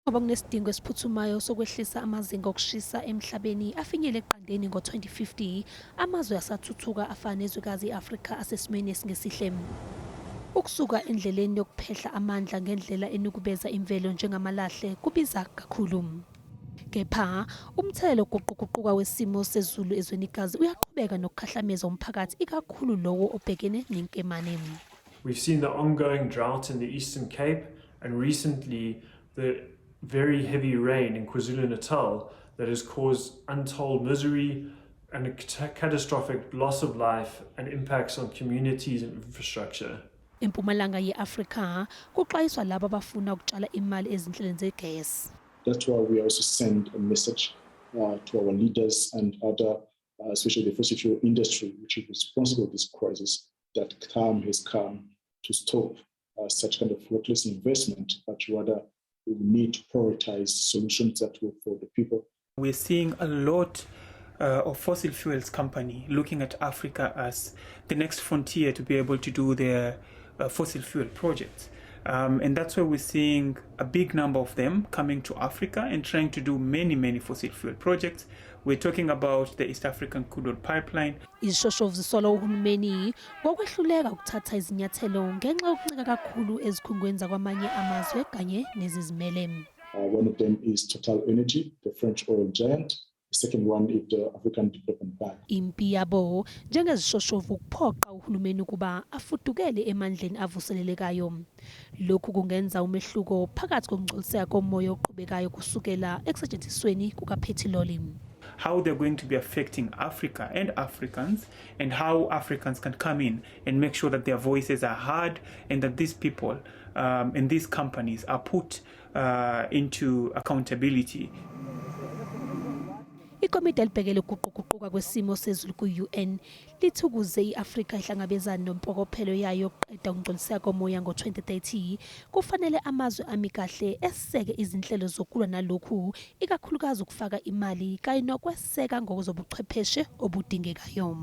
Ngoba kunesidingo esiphuthumayo sokwehlisa amazinga okushisa emhlabeni afinyelele eqandeni ngo-2050, amazwe asathuthuka afana nezwekazi i-Afrika asesimweni esingesihle. Ukusuka endleleni yokuphehla amandla ngendlela enukubeza imvelo njengamalahle kubiza kakhulu. Kepha umthelela wokuguquguquka kwesimo sezulu ezwenikazi uyaqhubeka nokukhahlameza umphakathi, ikakhulu lowo obhekene nenkemane. We've seen the ongoing drought in the Eastern Cape and recently the very heavy rain in KwaZulu-Natal that has caused untold misery and a catastrophic loss of life and impacts on communities and infrastructure. Empumalanga ye-Afrika kuxwayiswa labo abafuna ukutshala imali ezinhlelweni zegesi. That's why we also send a message to our leaders and other, especially the fossil fuel industry, which is responsible for this crisis, that time has come to stop such kind of reckless investment, but rather we need to prioritize solutions that work for the people. We're seeing a lot of fossil fuels company looking at Africa as the next frontier to be able to do their fossil fuel projects. And that's where we're seeing a big number of them coming to Africa and trying to do many, many fossil fuel projects. We're talking about the East African Crude Oil Pipeline. Izishoshovu zisola uhulumeni ngokwehluleka ukuthatha izinyathelo ngenxa yokuncika kakhulu ezikhungweni zakwamanye amazwe kanye nezizimele. One of them is Total Energy, the French oil giant. The second one is the African Development Bank. Impi yabo njengezishoshovu ukuphoqa uhulumeni ukuba afudukele emandleni avuselelekayo. Lokhu kungenza umehluko phakathi kokungcoliseka komoya oqhubekayo kusukela ekusetshenzisweni kukaphethiloli. How they're going to be affecting Africa and Africans, and how Africans can come in and make sure that their voices are heard and that these people and these companies are put into accountability. Ikomidi elibhekele ukuguquguquka kwesimo sezulu ku-UN lithi ukuze i-Afrika ihlangabezane nempokophelo yayo yokuqeda ukungcoliseka komoya ngo-2030, kufanele amazwe ami kahle eseke izinhlelo zokulwa nalokhu, ikakhulukazi ukufaka imali kanye nokweseka ngokuzobuchwepheshe obudingekayo.